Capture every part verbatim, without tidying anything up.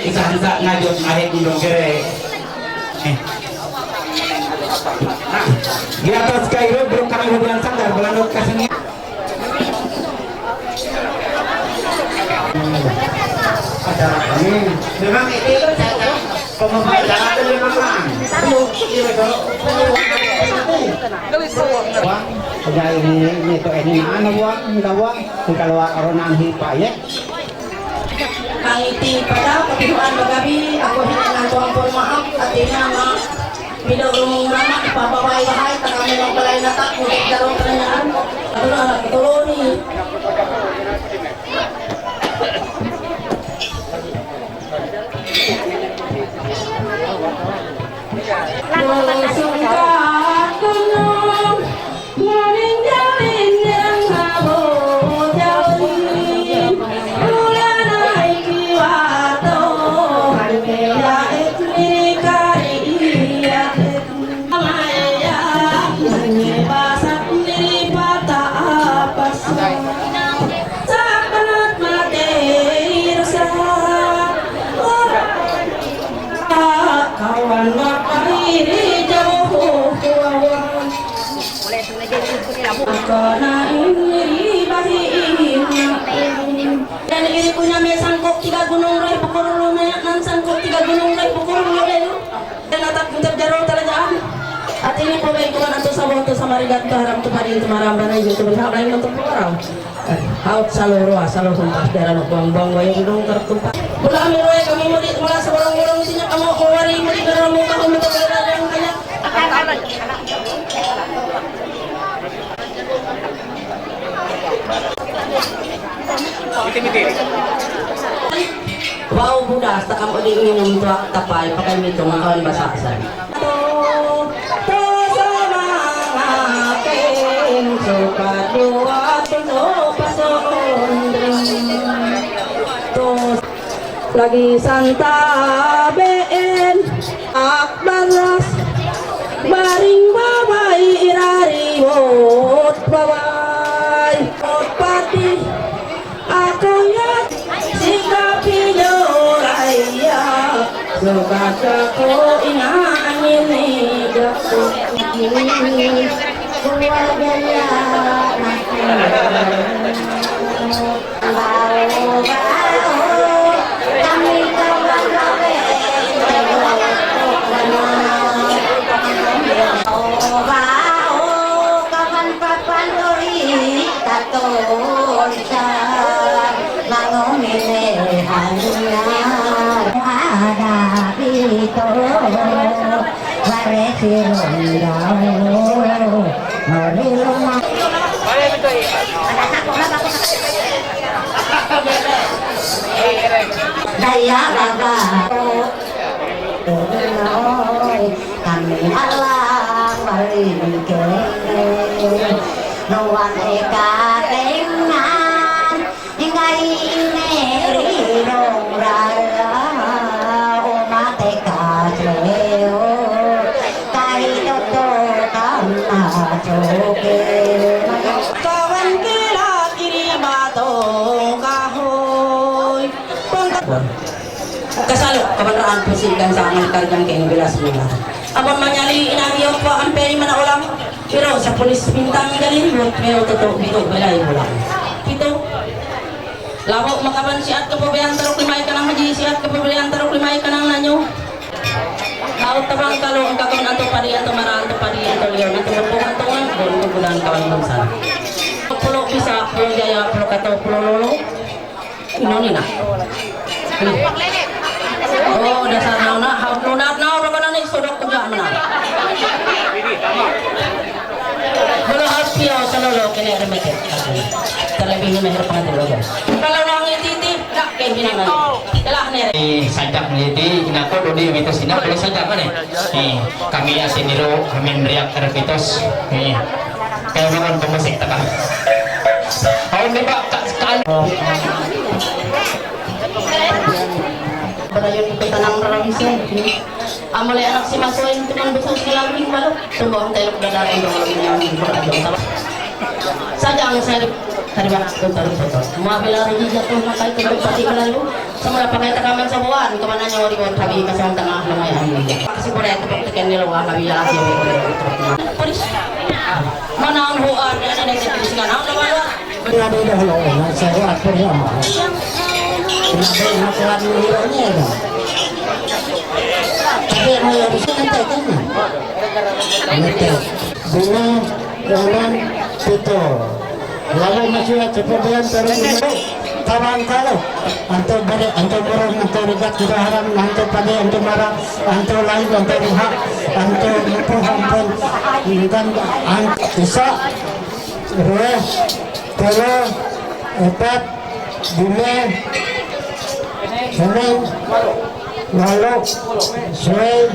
Sansa najot mahek undong kere. Di atas Kairo, bro, kami hujan sandar, belanok kasini. Acara ini memang itu saja. Pembukaan acara itu memang. Wah, jadi ini, ini tuh ini mana, wah, enggak, wah. Kalau orang nanti payet. Kang iti pada kebihuan bagabi, ako hinangan tuang pun maaf, atina ma bilo rumong rama, ipapaway-wahay, taga minong balay na ta, mudik darong pertanyaan. Ano na, tuloni. Kawan makai jauh kawan. Kana ini bahi. Dan iri punya me sangkok tiga gunung reh pukul lima, nan sangkok tiga gunung reh pukul lima. Dan atak muntap jaro talajaan. Ati ini pemain tuan atau sabo atau samarigat tu haram tu parin tu maram bana itu tu berhak lain untuk orang. Haut salo roa, salo huntas dara no buang-buang wayang dong tertumpak. Bula ame roe kami mudik mula seorang-orang sinya kamu kawari mudik dara muka kamu tak ada yang kaya. Wow, budas, takam odi minum tuak tapai, pakai mitung, kawan basah sa. To, to sama ngapain, suka dua, to pasondring. To, lagi santaben, ak balas, baring babai, irari, wot babai, wot pati. Ako ya, si kapi joraya, suka ko ina angin ni jaku. Keluarga ya, bau, bau, kami kawan kawan, bau, bau, kawan papan dori, tato. Mangomine hanya ada itu. Bare sirundau. Mori luma. Daya baba. Kami alam balik. Nuan eka tengan. Ngai ine rirong rara, o mate ka treo, kai toto kama choke. Kawan kela kiri bato kahoi. Kasalo, kawan raan pusing kan sangan karjang ke bilas mula. Abang manyali inang yok pa amperi mana olam. Pero sa pulis bintang galing, pero toto bito balay mula. Pito. Labo makaban siat kapabayaan tarok limay kanang haji, siat kapabayaan tarok limay kanang nanyo. Tao tabang kalo ang kakon ato padi, ato mara, ato padi, ato leon, ato mapong, ato ngan, ato gudan kawan bansa. Pulo Bisa, Pulo Jaya, Pulo Kato, Pulo Lolo. Ino ni na. Oh, dasar na na, hap na na, na na na, sodok ko na. Bolo hal pio sa lolo kene remete. Talabi ni meher pangatin lolo. Kalau nang ititi, dak ke binangan. Telah ne. Eh, sajak ni di inako dodi mitos ina boleh sajak mana? Eh, kami ya sendiro kami meriak terpitos. Eh, kayak bangun pemusik tekan. Tahun ni pak tak sekali. Barayon ko tanang raramisan. Amole anak si Masoy, teman besar si Lambing, malo. Tunggu ang telok dadar, ang dolo niya, ang dolo niya. Sajang, sajang. Mabila rigi jatuh na kai ke tempat di kelayu. Semula pakai tekaman sebuah, teman nanya ori bon tabi kasong tengah lemai hari. Kasi boleh tepuk tekan ni lawa nabi ya si. Mana ang huan ya na nagsisingan ang lawa. Nabi dah lawa na sa huat pertama. Nabi nakuat ni hero ni dah. Tapi mau yang bisa nanti kan? Nanti. Bunga, Roman, Tito. Lalu masih ada kemudian terus. Tawan kalo. Anto bare, anto borong, anto rigat, kita haram, anto pade, anto mara, anto lain, anto riha, anto mupu hampun. Kan ang isa, rue, telo, epat, lime, enam, walo, suwe,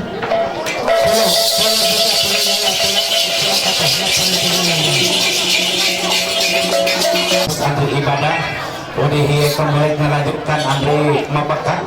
Andri ibadah, udah iya kembali melanjutkan Andri mapakat.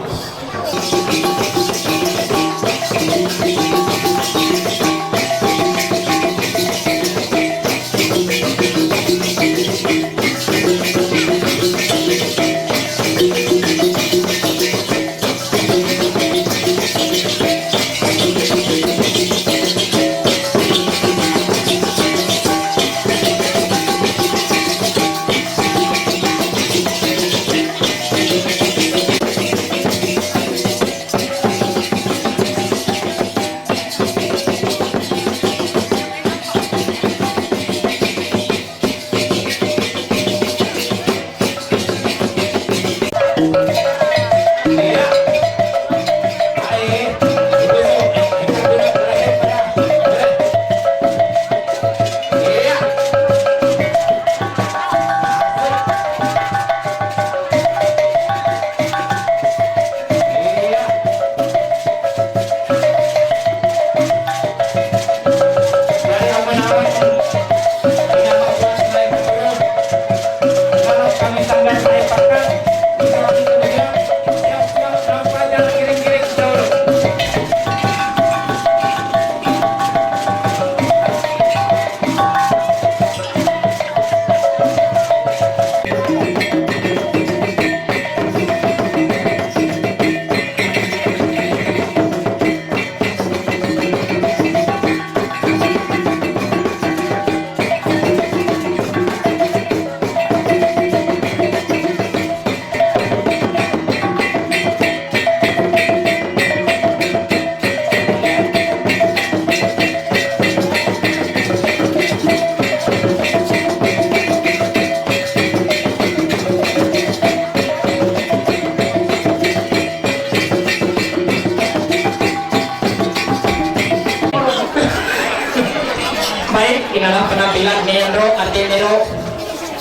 Baik, inilah penampilan Nendro Atenero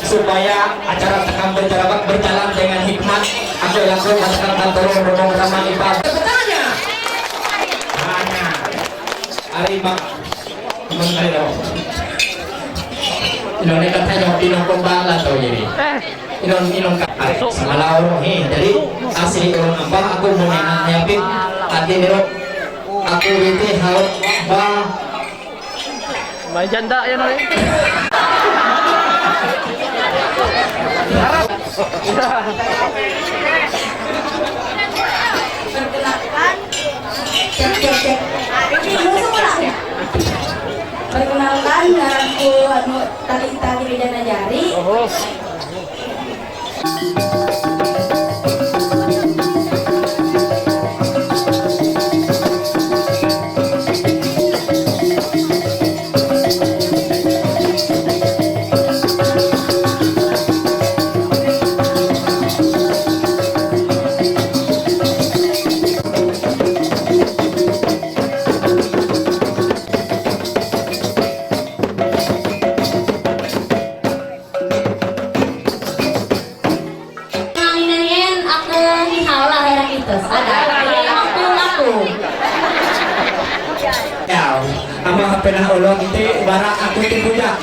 supaya acara Tekam Berjalan, berjalan dengan hikmat. Aku langsung masukkan kantor rombong ramah ipa. Bertanya. Tanya. Ari Pak Menteri lo. Inone katanya pinang kumbang lah tau ini. Inon, inon ka. Ay, sa malaw, eh, jadi asli orang apa aku mau nanya pit. Ati niro aku itu hal ba. May janda yan, oy. Perkenalkan. Cek, cek, cek. Perkenalkan, ngaranku anu, Tali Tali Widana Jari. Oho. Nanginayen aku hihaw lah yang itu. Ada. Aku, aku. Yaw, ama pernah ulun ti bara aku ti bujang.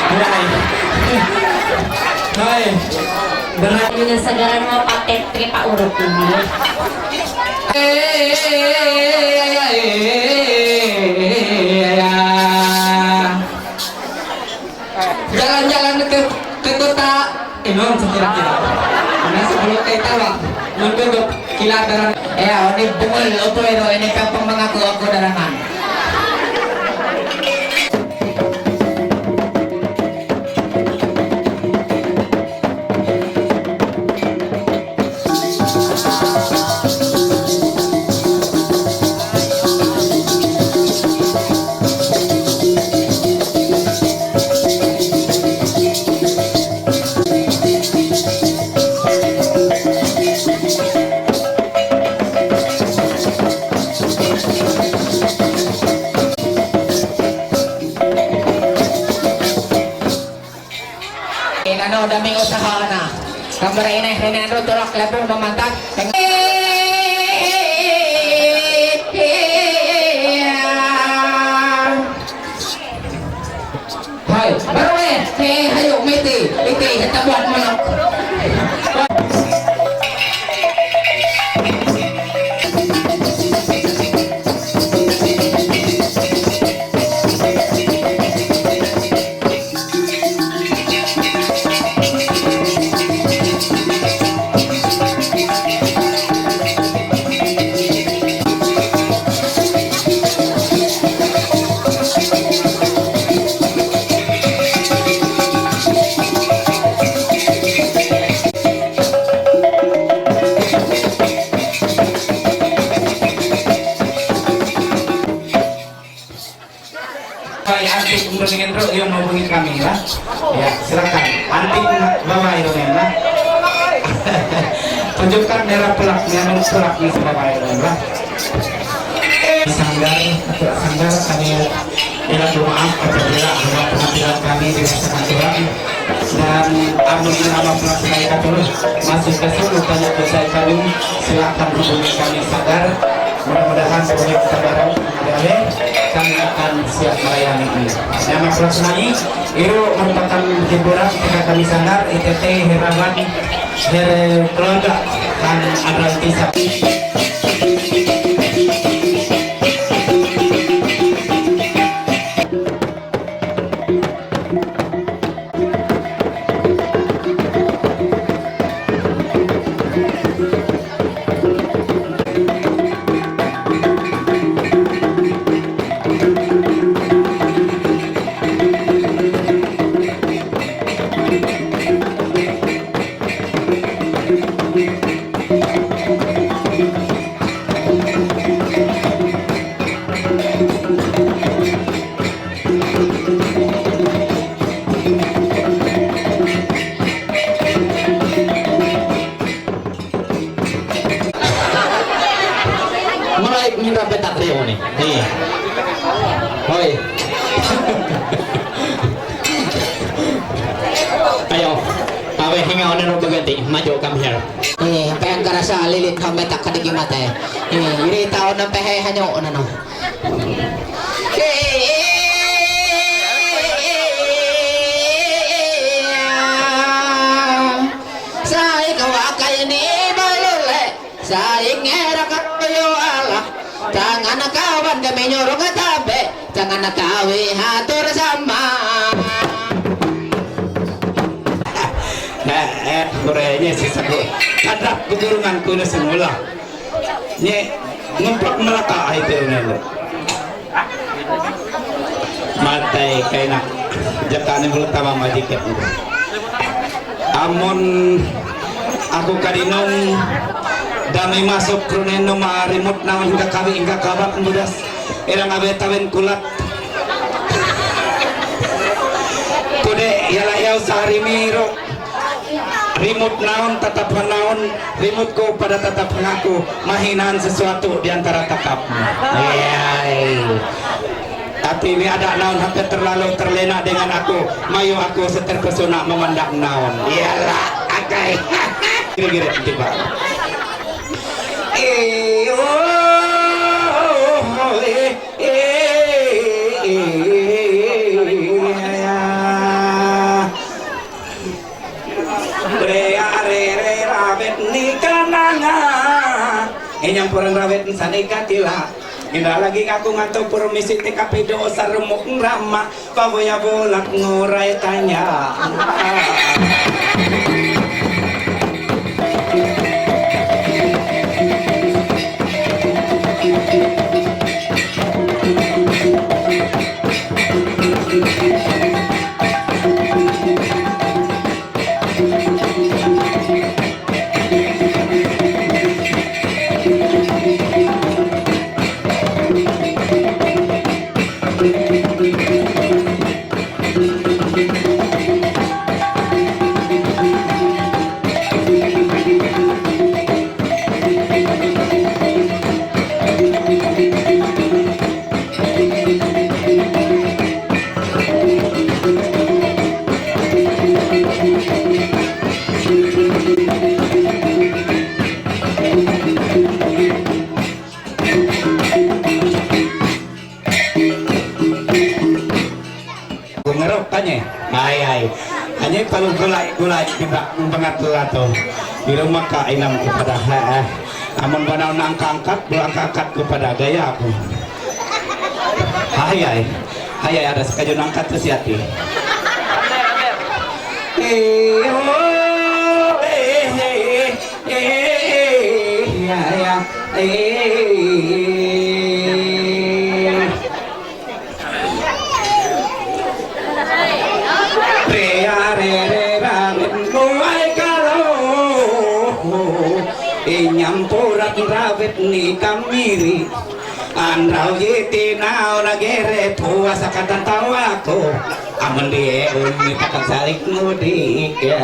Mulai. Hai. Berat. Ini sagaran mau pakai tri pak urut ini. Jalan-jalan ke, ke kota. Kira-kira. Ini sebelum kita, Bang, nunggu dok kilat darah. Ya, ini bungul opo ero, ini kampung mengaku aku darangan. Inano, daming usaha na. Kamara ina, ina, ro, turak, labong, mamantak. Hoy, baru eh, eh, hayo, mete, ite, hatabuan, manok. Hai, antik untuk dengan bro yang mau bunyi kami ya. Ya, silakan. Antik bawa itu ya. Tunjukkan merah pelak, merah pelak di sebelah itu ya. Sanggar, sanggar kami bilang maaf apabila ada penampilan kami di masa kurang dan amun nama pelak saya turun masih kesel banyak saya kami, silakan hubungi kami sadar. Mudah-mudahan proyek terbaru ada kami akan siap melayani. Nama pelak senai, itu merupakan hiburan ketika kami sadar, I T T Herawan, Her keluarga dan Adral Tisa. Mulai minta petak dia ni. Ni. Hoi. Ayo. Awe hinga ona no baganti. Maju, come here. Eh, apa yang kerasa lilit kau metak kadigi mata. Eh, iri tahu nampe hai hanyo ona no. Sai kawa kaini balole, sai ngera kayo ala. Tangan kawan kami nyorong tabe, tangan kawi hatur sama. Eh, eh, kurenya si sago. Kadak kegurungan kuna semula. Nye, ngumpak neraka ai te unelo. Matai kainak. Jakane mulut tama majiket. Amun aku kadinong dami masuk kruneno ma rimut naon hingga kawi hingga kawat mudas. Erang awe tawen kulat. Kode yala yau sahari miro. Rimut naon tatap naon, rimutku pada tatap ngaku, mahinan sesuatu di antara tatapmu. Iya. Tapi ini ada naon hampir terlalu terlena dengan aku, mayu aku seterpesona memandang naon. Iyalah, akai. Kira-kira tiba. Eh, oh, oh, eh, eh, eh, eh, eh, eh. Bre are re rawet ni kananga. Enyang poran rawet sane katila. Inda lagi ngaku ngato promisi T K P do sarumuk rama. Paboya bolak ngurai tanya. Ay, ay. Hanya kalau gulai, gulai kita bangat lato. Di rumah ka ilam kepada ha. Amun banau nangkangkat, bulan kakat kepada gaya aku. Ay, ay. Ay, ay, ada sekajun angkat tu si hati. Eh, oh, eh, eh, eh, eh, ya, ya, eh. Rea re re ra ven mo ai ka lo. E nyam po ra ra vet ni kamiri. An rau ye ti nau na ge re po a sa ka tan tau a ko. Aman di e un ni ta kan sa lik mu di ke.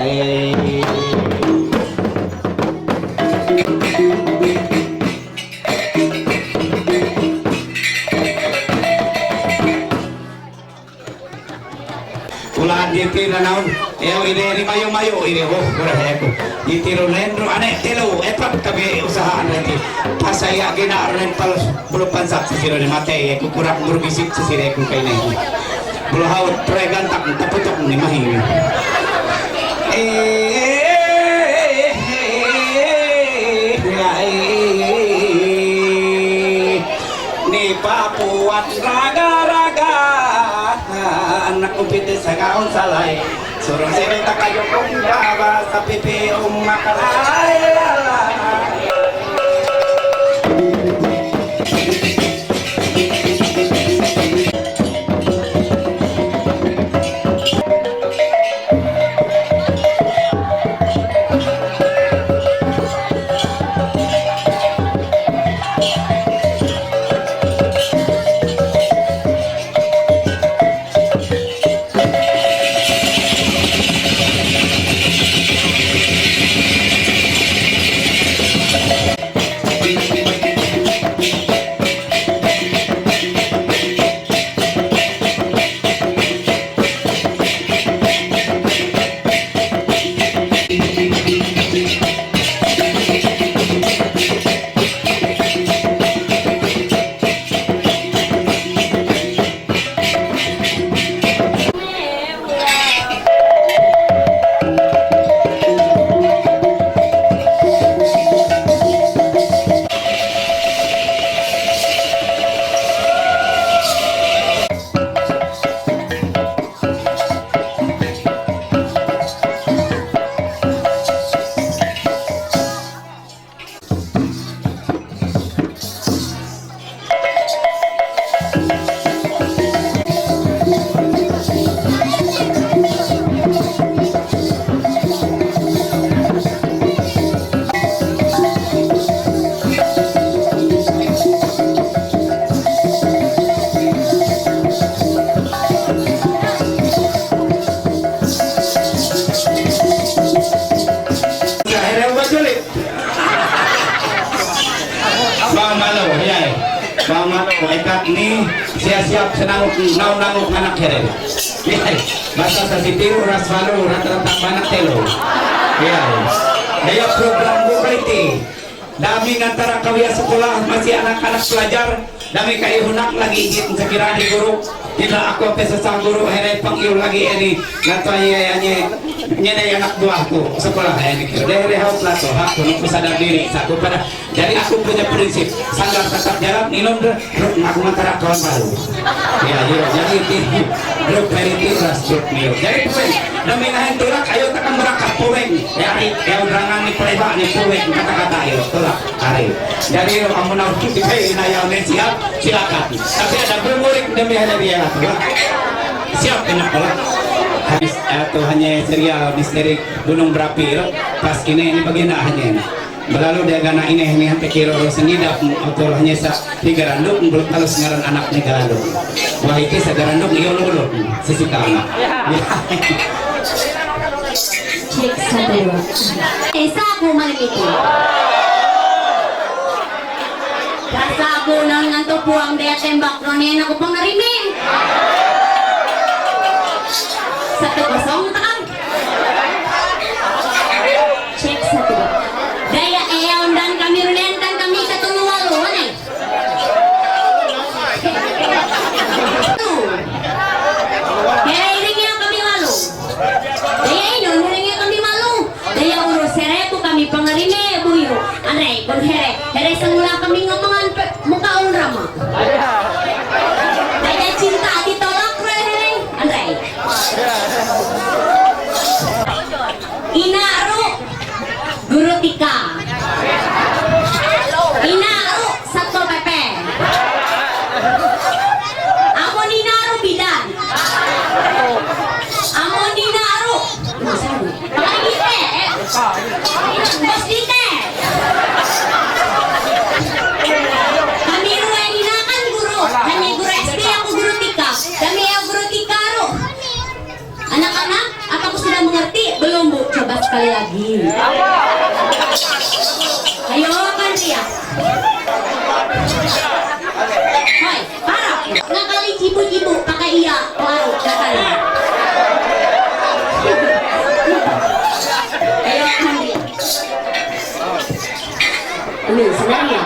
Ulan di ti na naun, eo ide ri mayo mayo ide ho, ora he ko. Di ti ro nen ro ane telo, epat kabe usaha ane ti. Pasaya gina ren palos bulu pansak sisiro ni mate, e ku kurak bulu bisik sisire ku kaine. Bulu hau pregan tak taputok ni mahi. Eh, ni papuat raga raga. Anak umpit sa gaon salay. Surong sino ta kayo kung baba sa pipi umakalay. Bang Malo, ya. Bang Malo, ekat ni siap-siap senang nau nanguk anak heren. Ya, basta sa sitiru, ras Malo, rata-rata anak telo. Ya. Daya program buka iti. Dami ngantara kawya sekolah masih anak-anak pelajar. Dami kayo hunak lagi hit sekira di guru. Kita aku apa sesang guru here panggil lagi ini. Nata ya ya nye nye ne anak buahku sekolah ini. Dere haut lato hak untuk sadar diri. Saku pada jadi aku punya prinsip sanggar tetap jalan minum deh. Grup aku mantara kawan baru. Ya ya jadi itu grup dari itu ras grup mil. Jadi pun demi nahan tulak ayo tekan berakat pureng. Ya ya undangan ni pelebak ni pureng kata-kata ayo tulak. Hari. Jadi amun aku tipe ina ya udah siap, silakan. Tapi ada bermurik demi hanya dia lah. Siap enak lah. Habis atau hanya serial misteri Gunung Berapi itu pas kini ini bagian akhirnya ini. Belalu dia gana ini ini sampai kira orang sendiri dah atau hanya sa tiga randuk belum kalau sengaran anak ni garanduk. Wah itu segaranduk iya lulu sisi anak. Ya. Cek satu dua. Eh, sa aku malam itu. Rasa aku non nganto puang daya tembak non yan ako pang narimin. Satu kosong takam. Cek satu dua. Daya eh undan kami runen tan kami katuluwalu ane. Tuh. Kaya iring ya kami wa Mukaun rama. Ada cinta ditolak rehei, andai. Inaru gurutika. Inaru satpol pepe. Amon inaru bidan. Amon inaru. Pakai dite, eh. Bos dite. Kami ru yang hinakan guru. Kami guru S D, aku guru tika. Kami yang guru tika ru. Anak-anak, apa aku sudah mengerti? Belum, Bu. Coba sekali lagi. Ayo, kan, Ria? Hoi. Para, nakali jibu-jibu, pakai iya, baru datang. Ayo, ambil. Ini, sebenarnya.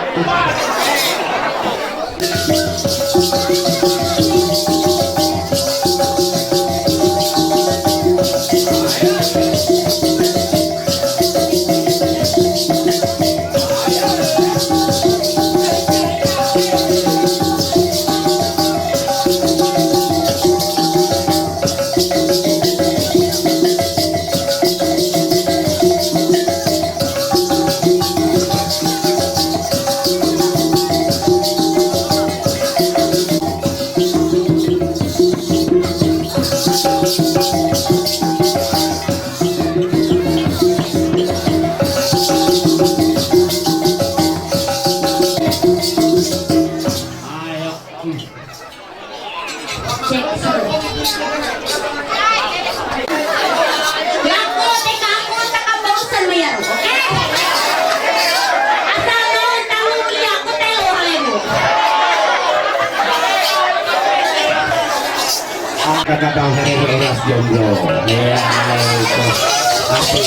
Ang kakatawhan ng oras, Jombo. Yeah, ito. Ate,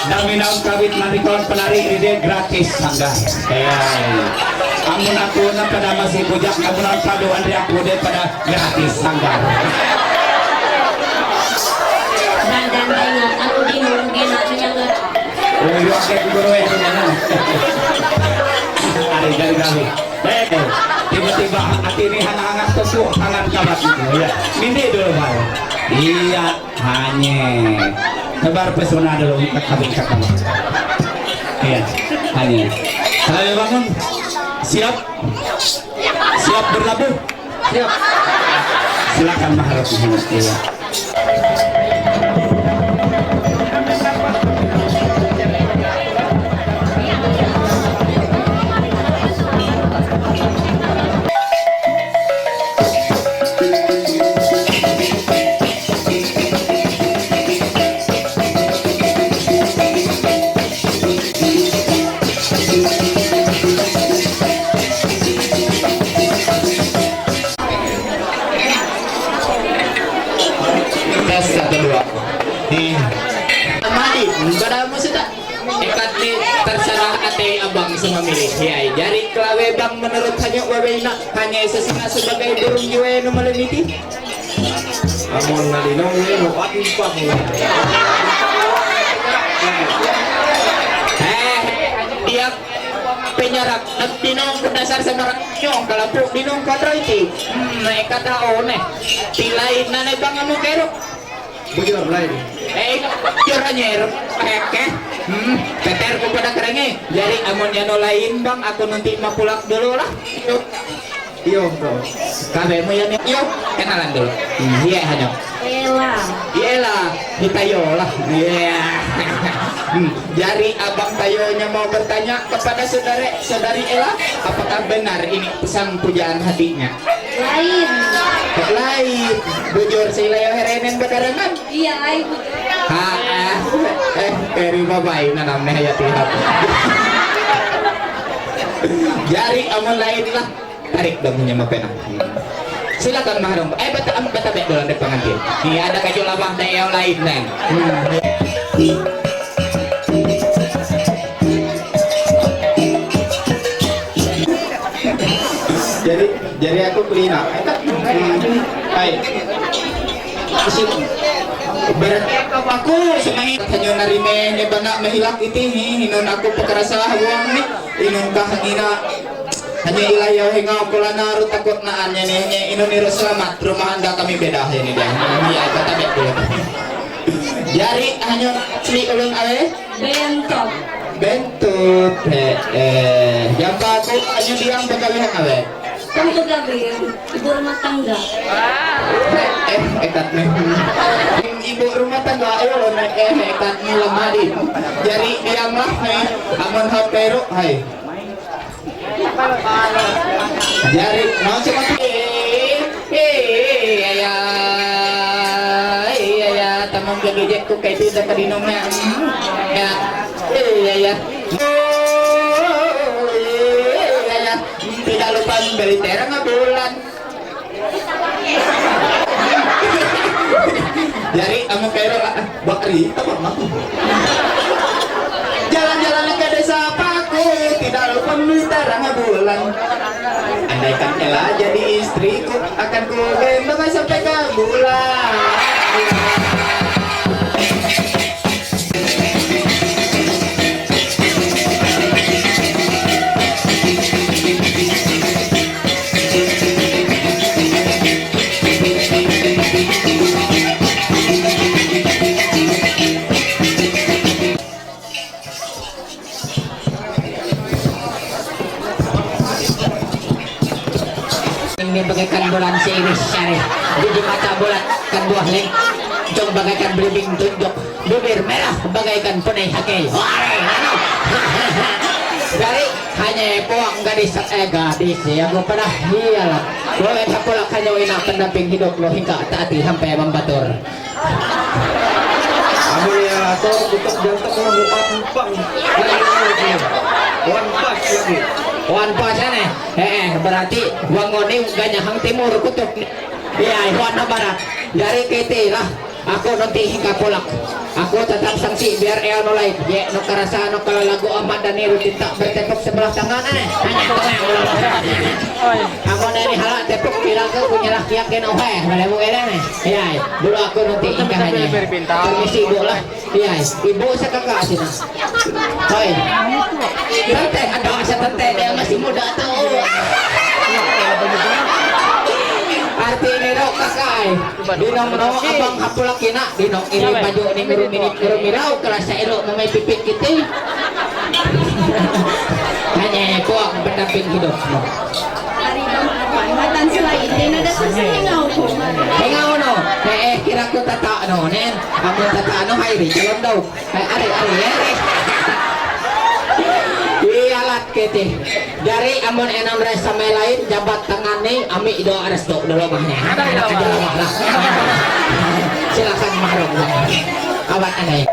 dami na ang kawit na rito ang panari, hindi, gratis, hanggang. Kaya, ang muna po na panamasi po dyan, ang muna ang paluan rin ako din para gratis, hanggang. Dan, dan, dan, ano din, ano din, ano din, ano din. Uy, yung kaya siguro eh, ano. Ari, dari, dari. Eh, tiba-tiba hati ini anak-anak tuh, tuh, tangan kabat gitu, ya. Mindi dulu, Pak. Iya, hanya. Kabar pesona dulu, kakabin, kakabin. Iya, hanya. Kalau bangun, siap? Siap berlabuh? Siap. Silakan maharap di sini. Iya. Tes satu dua. Nih. Madi, pada musik tak? Ikat ni terserah ate abang semua milih. Ya, jari kelawe bang menurut hanya wawe ina hanya sesina sebagai burung jue nu malamiti. Amon na dinong ni mo ating pang. Eh, tiap penyarak nagdinong ko dasar sa marak yung kalapu dinong ko ito iti. Hmm, na ikatao ne. Tilay na na bang amo kero. Bujur lain. Eh, jur anyer. Oke. Hmm, Peter ko pada kerenge. Jari amon yano lain bang, aku nanti mapulak dulu lah. Iyo, bro. Kabe mo yan, iyo. Kenalan dulu. Hmm, iya, hanya. Ella. Iya lah. Kita yo lah. Iya. Hmm, jari abang tayonya mau bertanya kepada saudara, saudari Ella, apakah benar ini sang pujaan hatinya? Lain. Lain. Bujur sila yo herenen badarangan. Iya, ai bujur. Ha, eh, eh, eri babai nanam ne ya tiap. Jari amun lain lah. Tarik dong punya mapena. Silakan maharong. Eh, bata, am, bata baik dalam pengantin. Ini ada kacau labah dan yang lain, Neng. Hmm. Jadi, jadi aku kulina. Hmm. Hai. Isin. Berarti aku, aku senang. Hanya narime ne bana mahilak iti, hi, hinun aku pekerasa buang ni. Inun kah ngina. Hanya ilahi o hinga o kola na ruta kot na anya ni hanya ino ni rosla mat rumah anda kami beda ini dia. Hanya kata bet dulu. Jari hanya asli ulun awe. Bentut. Bentut. Eh, eh. Yang aku hanya diang begawe hang awe. Kan begawe, ibu rumah tangga. Eh, eh, ekat nih. Ibu rumah tangga, ayo lo naik eh, ekat nih lemah di. Jari diang lah nih. Amun hapero, hai. Jari, mau cuma eh, eh, ya, ya, eh, ya, ya, tamang gagijek ku kayak itu udah kadinong na. Ya, eh, ya, ya. Oh, eh, ya, ya. Tidak lupa beli terang bulan. Jari, amun kairo lah. Bakri, apa mah? Jalan-jalan ke desa Paku, tidak lupa beli terang bulan. Andaikan Ella jadi istriku, akan ku gendong sampai ke bulan. Ini bagaikan bulan seiris syari. Di mata bulat kan buah leng. Jong bagaikan belimbing tunjuk. Bibir merah bagaikan punai hakei. Wah, anu. Dari hanya puang gadis, eh, gadis ya, gua pada hiyalah. Boleh aku lah hanya ina pendamping hidup lo hingga taati sampai membatur. Amun ya, atau tutup jantung lo muka empang. One pass lagi. One pass ya nih. Eh, eh, berarti wangon ni ganyahang timur kutub. Iya, Juan Nabarat. Dari K T lah. Aku nanti hingga pulang. Aku tetap sangsi biar eo no lain. Ye, no karasa, no kala lagu Ahmad Dhani rutin tak bertepuk sebelah tangan, eh. Hanya tenang. Aku dari halak tepuk kira ke punya laki yang kena, eh. Boleh buka dah, eh. Ya, dulu aku nanti hingga hanya. Permisi, Bu lah. Iya, ibu saya kakak sini. Hai. Tante, ada masa tante dia masih muda tuh. Arti ini dok kakak. Dinong no abang hapulak ina, dinong ini baju ni ngurumini ngurumiraw kerasa elok memai pipit kita. Hanya kuat pendamping hidup. Matan selain, dia ada sesi yang ngau. Hingau no, eh, eh, kira ku tata no, nen, amun tata no hai ri, calon dau. Hai, ari, ari, ari. Iya lah, kete. Dari amun enon res sama lain, jabat tangan ni, ami doa restu dulu mahnya. Ada doa. Ada doa lah. Silakan mahrum. Awak aneh.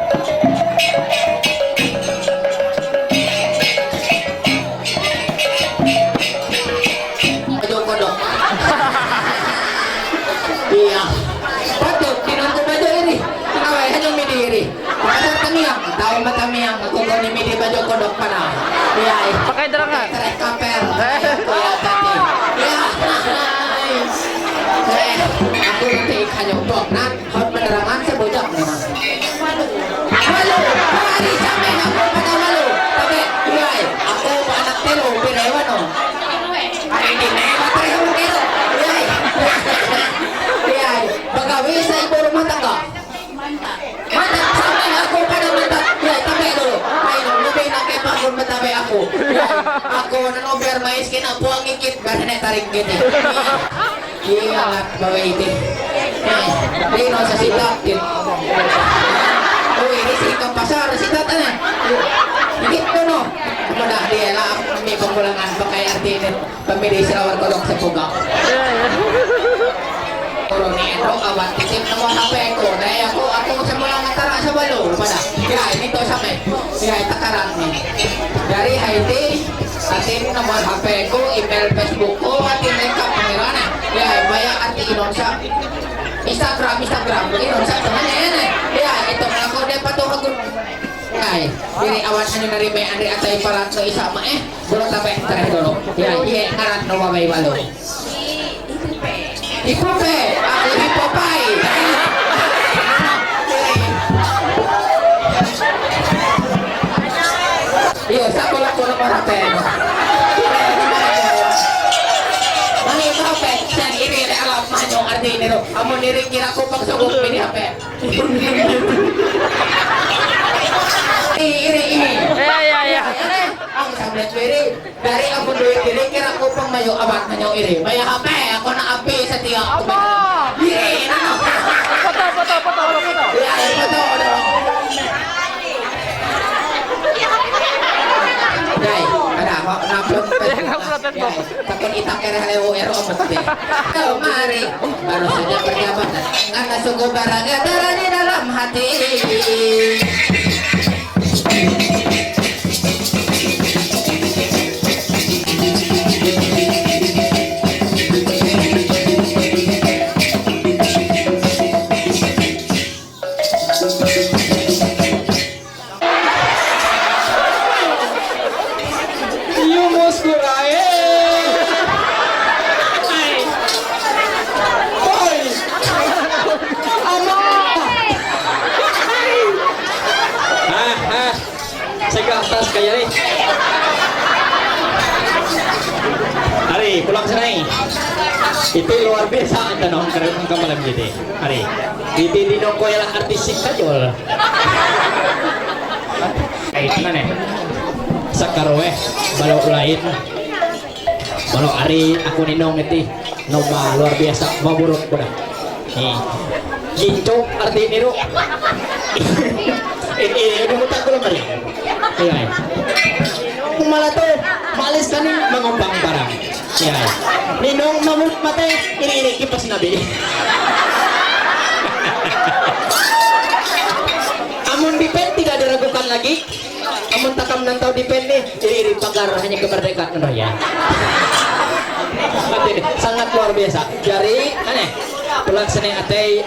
Baju kodok. Iya. Patut, kinangku baju iri. Awai, hanya midi iri. Pasar tamiang, tahu mata miang, aku kau ni midi baju kodok pada. Iya, iya. Pakai terang kan? Terek kaper. Iya, tadi. Iya. Eh, aku nanti ikannya bok, nah. Hot penerangan sebujak memang. Malu, hari sampai aku pada malu. Tapi, iya, aku anak telu, birewan no. Hari ini, baterai aku kira. Iya, iya. Bagawi saya ibu rumah tangga. Mantap, sampai aku pada mantap. Ya, tapi dulu. Ayo, lebih nak kepak pun betabe aku. Ya, aku nano biar mais kena puang ikit, biar nenek tarik gini. Iya, bawa ini. Eh, ini no sasita. Oh, ini sih ke pasar sita tanah. Gitu no. Mudah dia lah, ini pengulangan pakai arti ini. Pemilih selawar kodok sepuga. Turun itu awak titip nomor H P ku. Nah, aku aku semula ngatara sebelum pada. Ya, ini tuh sampai. Ya, itu karang nih. Dari Haiti, titip nomor H P ku, email Facebook ku, hati lengkap pengirana. Ya, banyak arti Indonesia. Instagram, Instagram, Indonesia temannya ya nih. Ya, itu aku dia patuh aku. Ya, ini awan anu dari me Andre atai parat no isa ma eh. Belum sampai terakhir dulu. Ya, iya arat no wabai balu. Hipope, aku hipopai. Iya, sekolah kono marate. Dinero, amo nere kira ko pag sa ko pini hape. Iri, iri, iri. Ya, ya, ya. Ang samlet pwede. Dari ako doy kiri kira ko pang mayo abat na nyo iri. Maya hape, ako na api sa tiya. Apa? Iri, ano? Foto, foto, foto, foto, foto. Ya, ya, foto, foto. Dai, ada ako, na-upload. Ya, na-upload. Takon itak kere hale o ero amot de. Mari, baru saja perjabatan. Karena suku barang ya darah di dalam hati. क्यों मुस्कुराए? Hoy! Ama! Ha, ha. Sige, atas kayo rin. Ari, pulang sana eh. Itu luar biasa ang tanong, ang kamalang gitu. Ari, hindi din ako yung artistic kayo. Ay, ano ne? Sa karoe, balo lain. Balo ari, ako ninong iti. No, ma, luar biasa, maburot ko na. Eh, ginto, arti niro. Eh, eh, ini mo tako lang pala. Ayan. Kumala to, malis ka ni, mangupang barang. Yan. Ninong mamut mate, iri-iri kipas nabi. Amun dipet tidak diragukan lagi. Amun takam nang tau dipet ni, iri-iri pagar hanya kemerdekaan no ya. Sangat luar biasa. Jari, aneh. Pelaksana atei,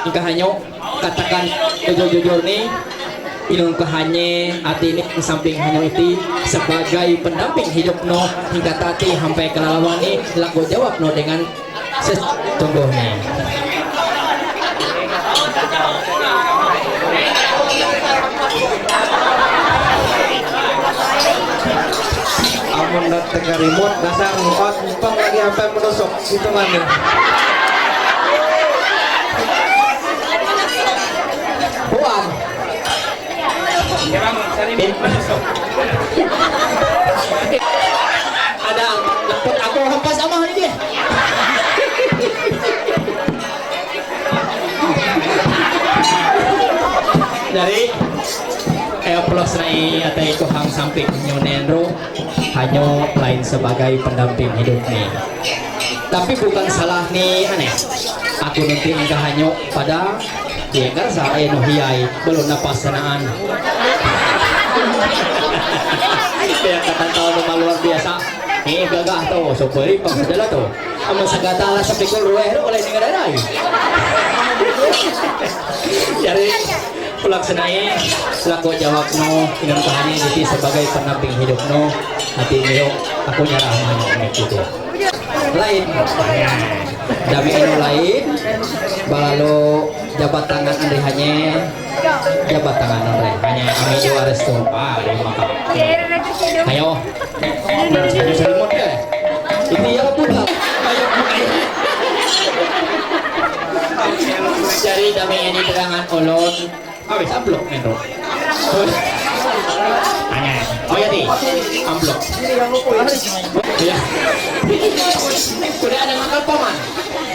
ingka hanyo, katakan jujur-jujur ni, inung kahanye, ati ni, samping hanyo iti, sebagai pendamping hidup no, hingga tati sampai kelalawan ni, laku jawab no dengan sesungguhnya. Amun dat teka remote, dasar muat, mumpang lagi sampai menusuk, gitu kan ya. Puan. Ada, aku hampas sama ini. Dari, eh, plus na i atay ko hang sampik nyo nenro, hanyo lain sebagai pendamping hidup ni. Tapi bukan salah ni, aneh. Aku nanti ingka hanyo pada dia kan sa, eh, no hiyai, belum napas sanaan. Kaya kata tau naman luar biasa. Eh, gagah to, so pwede pang sadala to. Ang masagata lang sa pikul ruwero, wala yung nangaranay. Yari, pelaksanain, laku jawab no, inang kahani diti sebagai pendamping hidup no, nanti nyo, aku nyarah mana gitu. Lain. Dami ino lain. Balalo jabat tangan Andre hanye. Jabat tangan Andre hanye. Kami juara restu. Ah, terima kasih. Ayo. Ini ya pula. Ayo, ayo. Cari dami ini terangan olon. Awis, amplop, men, bro. Aneh. Oh, ya, di. Amplop. Ya. Kuda ada makan paman.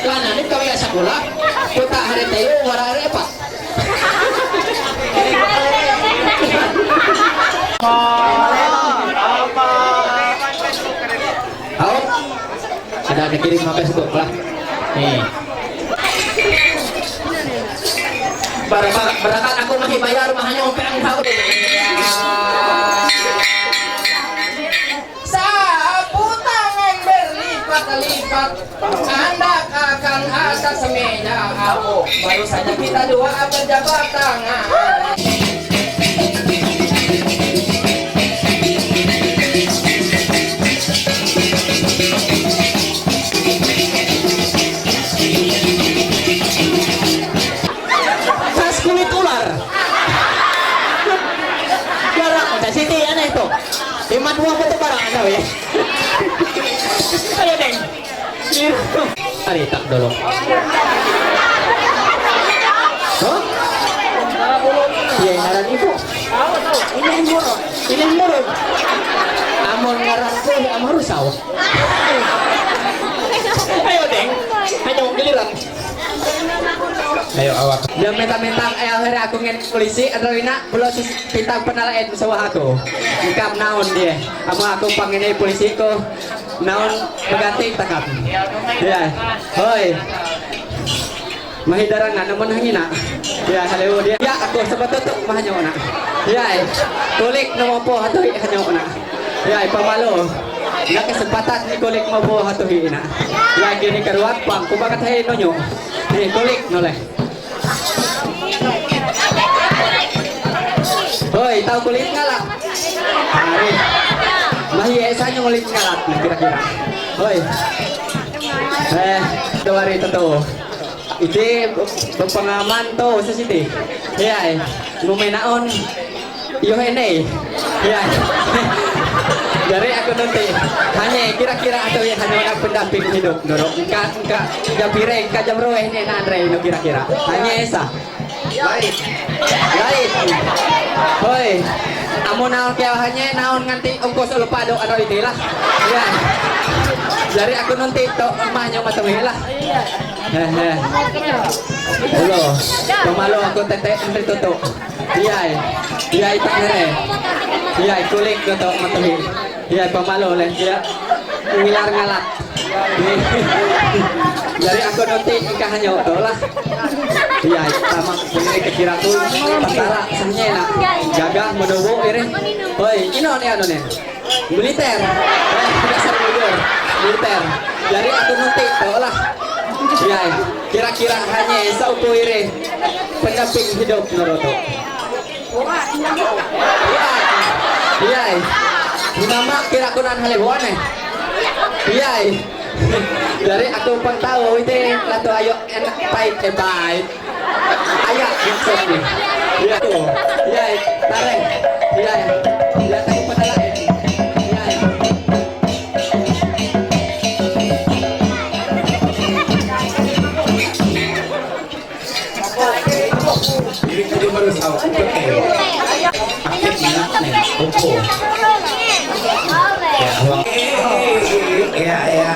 Lana, ni kau ya sekolah. Kota hari tayo, wara hari apa? Out. Ada dikirim apa sih, Bang? Nih. Bara-, bara-, barakat aku masih bayar, mahanya ompeng tahu. Sapu tangan berlipat-lipat, anda akan atas meja aku. Baru saja kita dua berjabat tangan. Tas kulit ular. Yara, udah siti, aneh to. Iman mo po ito para ano eh. Ayo, Deng. Ay, takdolo. Huh? Yay, naranin ko. Ineng Moron. Ineng Moron. Amon ngaran ko, Amon Rusaw. Ayo, Deng. Ayo, giliran. Ayo, awak. Dia minta-minta, ayo, hera aku ngen polisi, atau ina, pulau sus, pintang penalain sawah aku. Ikam naon dia. Amo aku panginai polisi ko. Naon pagati takap. Ya. Hoy. Mahidarangan naman hangina. Ya, halewo dia. Ya, ako sa batuto mahanyo na. Ya. Kulik na mo po hatuhi hanyo na. Ya, pamalo. Nakasempatan ni kulik mo po hatuhi na. Ya, gini karuat pang kumakat hay nonyo. Ni kulik no le. Hoy, tau kulit ngalak. Ari. Mahiya sa nyo kulit ngalak, kira-kira. Hoy. Eh, dawari totoo. Iti, pangaman to, sa siti. Hiyay, ngumenaon. Yo hene. Hiyay. Dari aku nanti. Hanya kira-kira atau ya hanya nak pendamping hidup, doro. Engka, engka, jam pire, engka jam roe ni, na andre, no kira-kira. Hanya esa. Lain. Lain. Hoy. Amo naon kaya hanya naon nganti ongkos lupa do ano itilah. Ya. Dari aku nanti to rumahnya matamilah. Hehe. Hello. Pamalo aku tete andre toto. Iyay. Iyay tak here. Iyay kulik toto matahi. Iyay pamalo le. Iya. Ngilar ngalat. Dari aku nanti engka hanyo to lah. Iya, tama, ini kira tu tentara sebenarnya nak gagah menunggu ini. Hoi, ini ni anu ni. Militer. Eh, dasar militer. Militer. Dari aku nanti to lah. Iya, kira-kira hanya saupo ini pendamping hidup Naruto. Iyai. Mama kira ko nan halibuan eh. Iyai. Dari aku pang tahu itu lato ayo enak pahit eh pahit. Ayo maksudnya. Iya tuh. Iyai. Tarik. Iyai. Iyai tarik pada lain. Iyai. Ini kerja baru tahu. Oke. Aktif minat nih. Oke. Ya, uang. Ya, ya.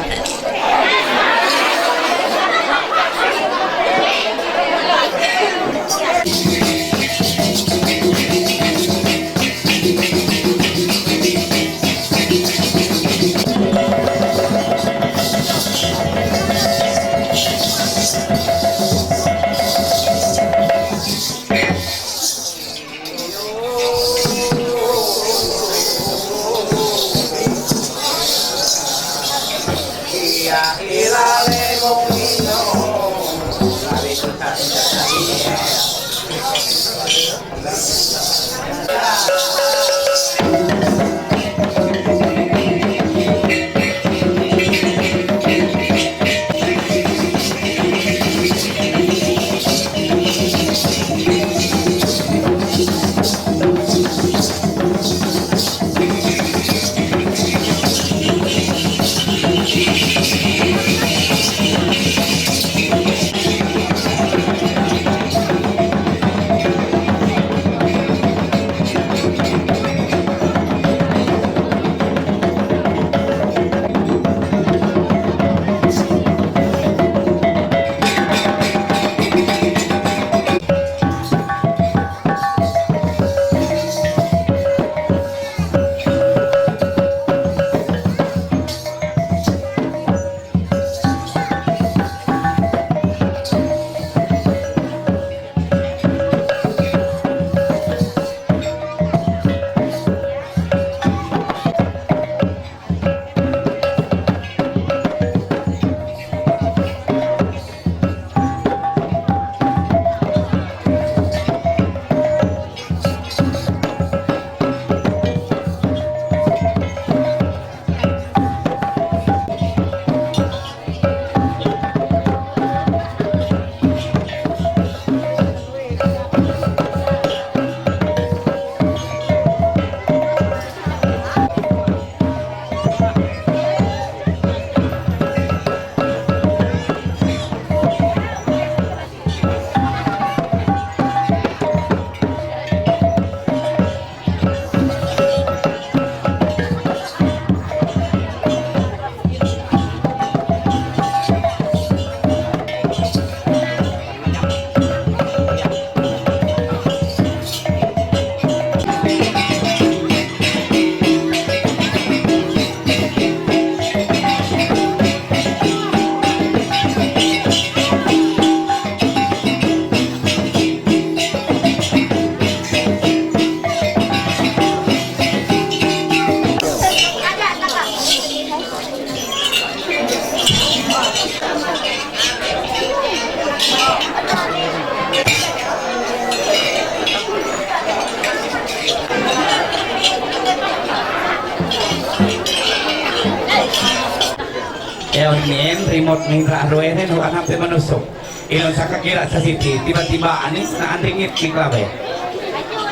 Eon mien, remote min ra roeren ho anam pe manuso. Ilon saka kira sa siti, tiba-tiba anis na andringit ni klabe.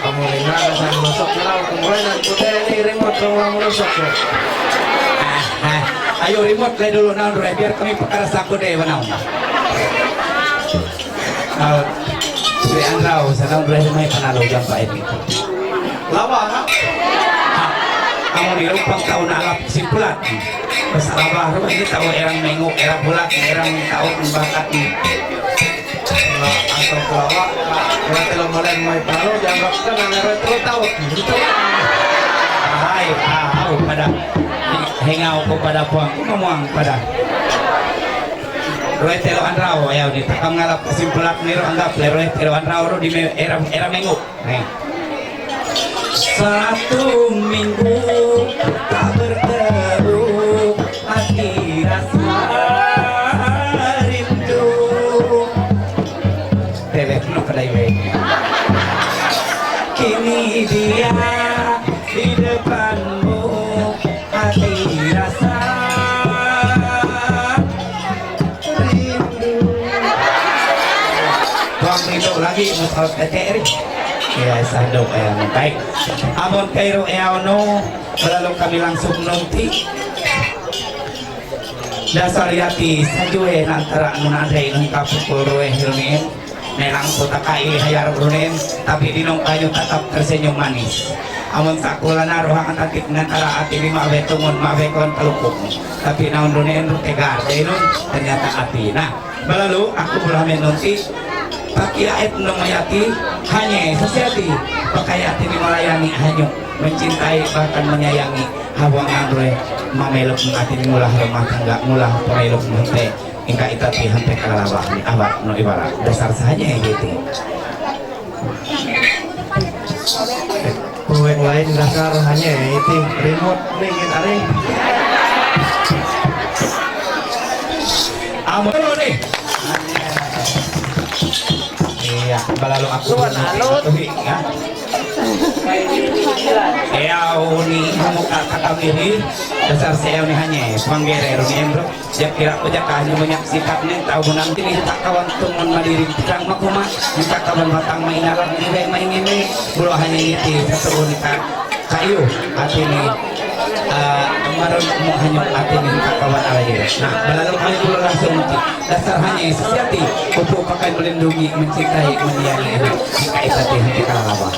Amo ni na sa manuso kira kung roeren pute ni remote kung manuso ko. Ah, ah. Ayo remote le dulu naon roe, biar kami pekara sako de banaon. Ah, si Andrao, sa naon roe mai panalo jam pa ini. Lawa, ha? Ha. Amo ni rumpang tau na alap simpulat. Basta lawa, rumpang ini tau erang mengu, erang bulat, erang tau bakat ni. Nah, atau lawa, kalau telo malen mai panalo, jam berapa kan ada retro tau. Hai, ha, hau pada. Hengau ko pada puang, ko mamuang pada. Roe telo Andrao, ya, ni takam ngalap kesimpulat ni ro anggap le roe telo Andrao ro di me-, era, era mengu. Nih. Satu minggu tak bertemu, hati rasa rindu. Bebek no kedai we. Kini dia di depanmu, hati rasa rindu. Tuang rindu lagi, mau tahu T T R. Ya, sandok, ya, baik. Amon kairo, ya, ono, berlalu kami langsung nanti. Dasar yati, sajue nantara nunandre nung kapukul rue hilmin. Nenang kota kai hayar runen, tapi dinong kayu tatap tersenyum manis. Amun sakula na rohang tatik nantara ati lima betungun mabekon telukung. Tapi naon runen ru tegar, denun ternyata ati. Nah, balalu aku berame nanti, pakai ayat nung mayati, hanya sesiati, pakai ati ni melayani, hanya mencintai bahkan menyayangi. Hawang andre, mamelok ati ni ngulah rumah tangga, ngulah pamelok mante. Ingka itati hante kalalawa, awak no iwara. Dasar sahanya ya gitu. Kuwek lain dasar hanya iti remote ni kita ni. Amo ni. Iya, balalu aku. Tuhan, anu. Tuhi, ya. Eau ni hamuka katamiri. Dasar si eau ni hanya, panggere runi emro. Siap kira ko jaka hanya banyak sifat ni, tau menang tini tak kawan tuman madiri, terang makuma, tak kawan batang main alam ni, baik main ini, bulu hanya ini, satu ni ka, kayu, hati ni, eh, marun mo hanya hati ni, tak kawan alai. Nah, balalu kami bulu langsung nanti. Dasar hanya sesiati, kupu pakai melindungi, mencintai, menyayangi, ini, jika itu hati, hati kalau apa.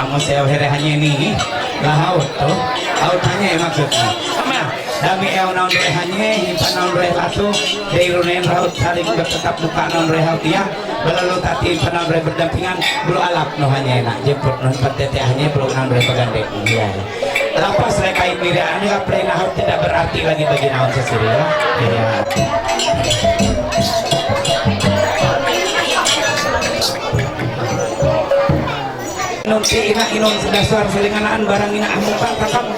Amo si eau here hanya ni, lahaut tu, aut hanya maksudnya. Sama, dami eau naon re hanya, himpan naon re latu, dari runen raut saling bertetap muka naon re haut ya, balalu tati himpan naon re berdampingan, bulu alap no hanya enak, jemput no himpan tete hanya, bulu naon re bergandeng, ya. Lapas le kain mira, ani la plena hau tidak berarti lagi bagi naon sesiri ya. Iya. Inun si ina inun si dasar selinganaan barang ina amuka takam.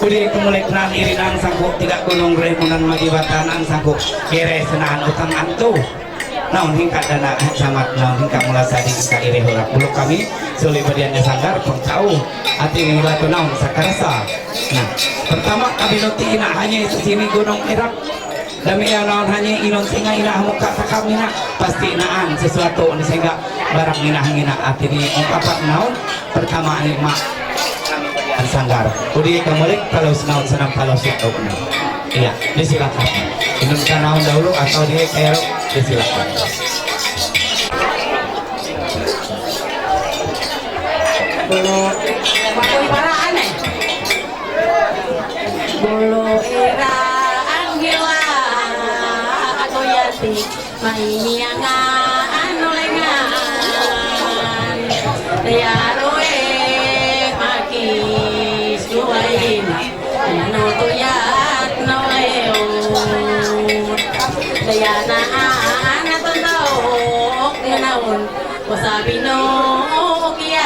Kudi kemulek nan iri nan sangku tidak gunung remunan magi batanan sangku kere senahan utang antu. Naon hingka dana samat, naon hingka mula sadi hingka ire hura. Bulu kami, suli badiannya sanggar, pengtau. Ati ni batu naon sakarasa. Nah, pertama kami nanti ina hanya sini gunung erak. Dami ya naon hanya inun singa ina muka takam ina. Pasti naan sesuatu ni sehingga barang ina hangina ati ni ungkapan naon. Pertama ni mak. Sanggar. Udi kemulek kalau senau senam kalau siap kau kena. Iya, disilakan. Inun ka naon dahulu atau dia kayak disilakan. Bulu, bulu paraan eh. Bulu ira anggila aku yati. Mainianga anu lengan, ya roe makis kuain, anu tuyat no leon, ya na ana tondok naun, o sabino kia,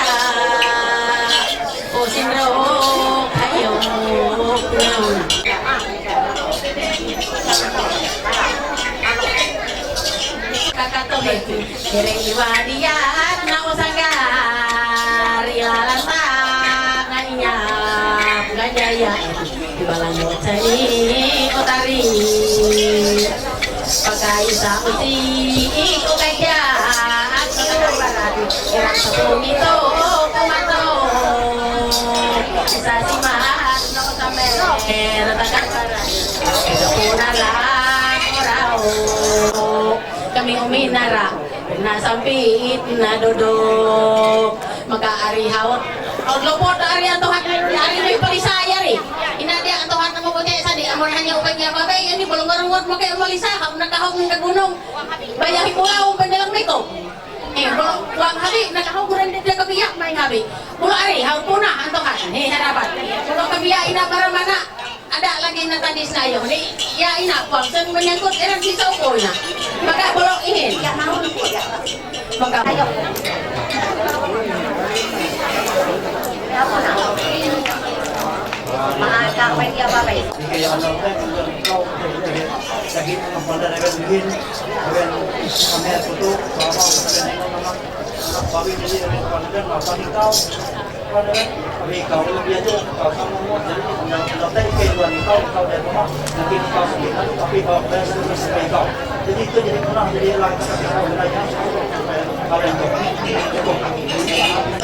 o sinro ayo naun. Kakatomi, kere iwadiat na usanggar, ilalasa Di ba lang mo tani o tari. Pagkaisa uti ko kaya at sa kabarati. Irang sa pumito kumato. Isa si mahal no sa mera takal para. Isa po na lang orao. Kami uminara. Na sampit na dodok. Maka ari haot. Haot lopot ari antohat. Ari may palisaya ri. Ina dia antohat na mabuti sa di. Amor hanya upay niya babay. Ini bolong-bolong maka malisa. Haot nakahog ng kagunong. Bayang hikulaw ang pandalang miko. Eh, bolong, wang habi, nakahog rin dia kabiyak may habi. Bolong ari, haot puna antohat. He harapan. Bolong kabiyak ina para mana. Ada lagi na tadi sinayo ni, ya ina puang sen menyangkut erang sisa upo ina. Maka bolong ihin. Ya mau lupa ya. Maka ayo. Maka kau dia apa baik?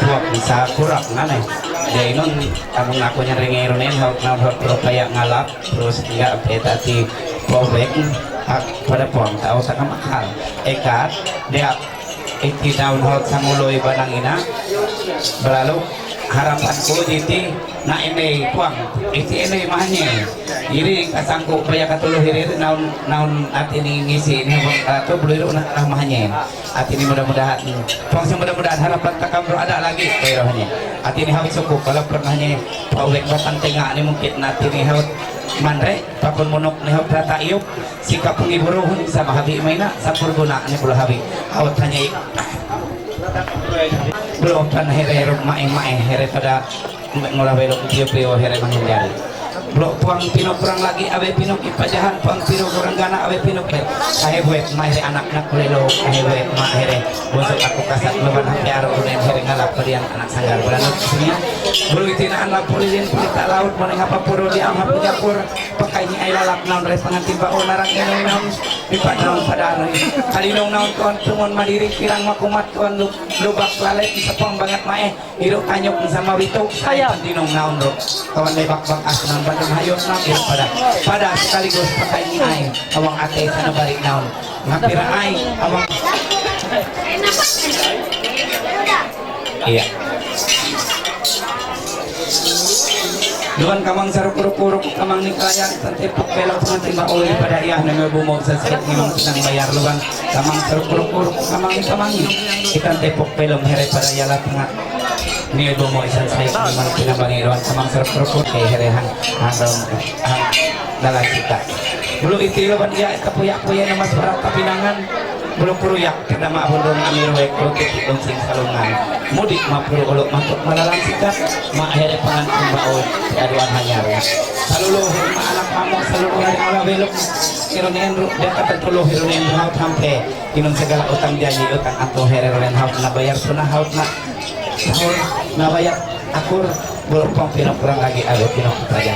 Tuak sa kurak nane. Jainon, among ako niya ringeronen, haut naun haut propaya ngalap, terus nggak peta ti pobek, hak pada puang tau sa kamakal. Ekat, dia iti naun haut sangulo iba nang ina. Balalu harapan ko jiti na ene puang, iti ene mahanye. Iri kasangko baya katulu hiri naun, naun ati ni ngisi ni hong, ah, tu bulu iru na, na mahanye. Ati ni mudah-mudahan, puang sa mudah-mudahan harapan takam ro ada lagi, pero hanye. Ati ni haut suku kalau pernah nye, pawek batang tengah ni mungkin na ati ni haut manre, pakun munuk ni haut rata iup, sikap pengiburuhun sama habi maina, sampur guna ni puluh habi. Haut hanye. Belum pan here ruk mae mae here pada ngora belok pio pio here menghindari. Belok puang pino kurang lagi abe pino kipajahan puang pino kurang gana abe pino pe. Ahe buek mae here anak nak lelo ahe buek mae here. Bosok aku kasat leban hati aro kunen here ngalap perian anak sanggar beranut sini. Bulu itina anak polilin pelita laut menengah papuro di am hapu japur. Pakai ni ai lalap naun res pengantin bau narang inung naun. Ipat naun pada anu. Kali nung naun tuan pungun madiri kirang makumat tuan lu-, lubak lalai sepang banget mae. Iru tanyuk sama witu saya dinung naun ro. Kawan lebak bak as nang bandung hayun nang iru pada. Pada sekaligus pakai ni ai. Awang ate sana balik naun. Ngapira ai. Awang. Iya. Luan kamang saruk-ruk-ruk kamang ni kaya tante pok pelo pengantin ba oi pada iya neme bumong sesek ngimang senang bayar luan kamang saruk-ruk-ruk kamang ni kamang ni ikan tepok pelo here pada iya lah tengah ni bumong isan saya kamang pinabangi luan kamang saruk-ruk-ruk kayak here hang hang hang dalam kita. Bulu iti luan iya kapuyak-puyak nama suara tapinangan. Bulu kuruyak, kada ma abundong amiruwe, kurutik dong sing salungan. Mudik ma puru uluk matuk malalan sikat, ma ahere pangan kumbau, aduan hanyar. Salulu, ma anak mamu, salulu hari mula beluk. Irunen ru, dia kata tulu, irunen ru haut hampe. Inun segala utang janji, utang antu here runen haut na bayar tuna haut na. Haut na bayar akur, bulu pang pinang kurang lagi, aduh pinang kutaja.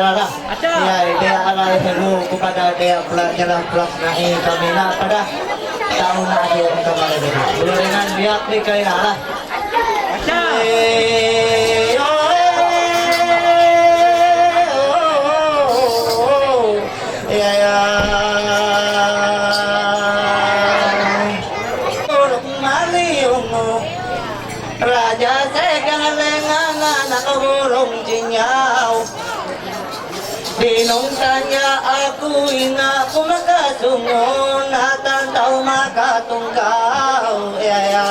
Ala. Acha. Ya, dia ala helu kepada dia pula jalan plus naik kami nak pada tahun nak ada untuk malam ini. Belum dengan dia ni kaya ala. Acha. Eh, oh, eh, oh, oh, oh. Ya, ya. Orang mali ungu. Raja segalengan anak burung cinyau. Dinong tanya aku ina ku makasungun atan tau makatungkau ya ya.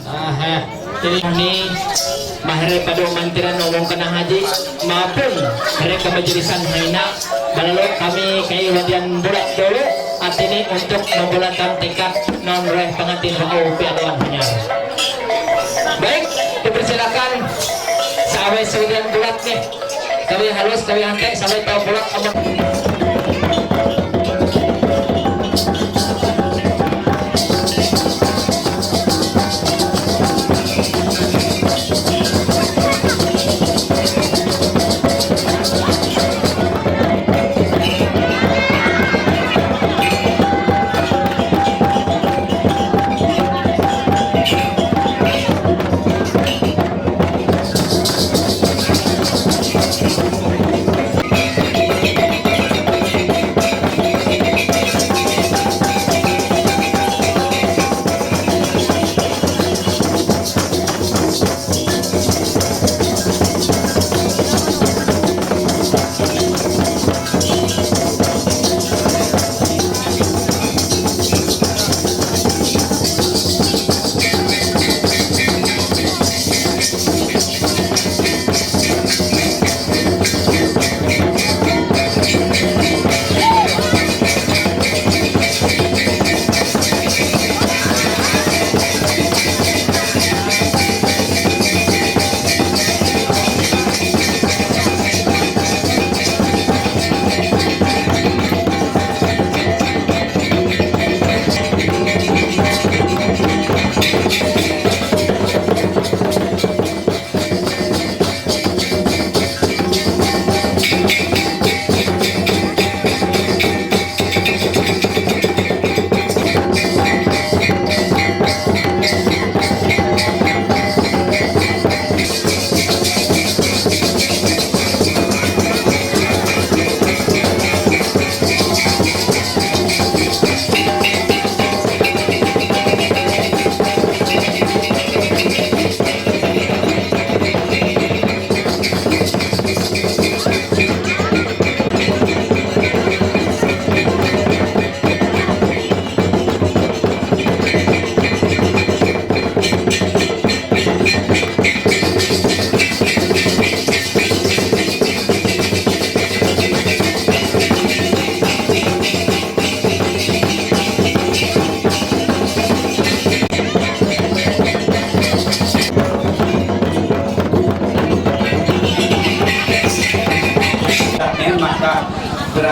Aha. Jadi ini mahere pada mantiran ngomong kena haji maupun mereka majelisan haina. Balalo kami kai wadian bulat dulu artini untuk membulatkan tekad non reh pengantin bau piadoan hanyar. Baik, dipersilakan sawe sebagian bulat nih. Kami halus, kami antek, sampai tahu pula kamu.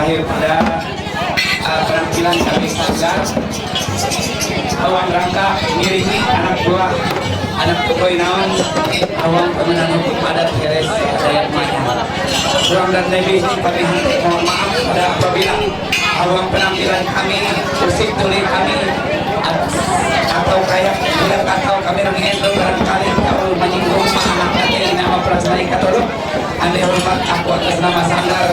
Pada, ah, penampilan kami Sanggar, Awang Rangka, Ngiringi, anak buah, anak Tokoy Naon, Awang Pemenang Hukum Adat Heres Dayakmaya. Kurang dan lebihnya kami mohon maaf pada apabila Awang penampilan kami, musik tuli kami, at-, atau kayak tidak atau kami mengendong barangkali kalau menyinggung anak hati nama perasaan katolok. Anda hormat aku atas nama Sanggar.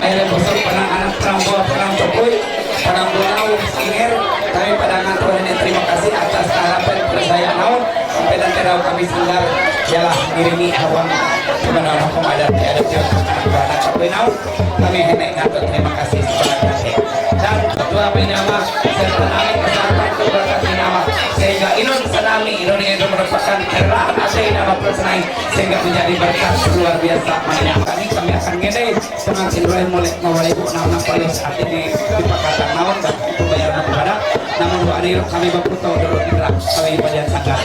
Akhirnya besok pernah anak perempuan, pernah cokoi, pernah bunau, singer, kami pada ngatur ini terima kasih atas harapan percaya naon, sampai dan terau kami Sanggar, ialah Ngiringi Awang, Pemenang Hukum Adat Heres Dayakmaya, anak perempuan naon. Kami hendak ngatur terima kasih sebanyak-banyak. Dan kedua nama serta nama kesehatan keluarga nama sehingga inun tsunami inun itu merupakan kerah asli nama personai sehingga menjadi berkat luar biasa banyak. Kami kami akan ngene dengan Indra mulai mawali bu nama paling saat ini di Pakatan Naon dan itu bayar kepada namun bu Aniro kami baputo dulu Indra kami bagian sanggar.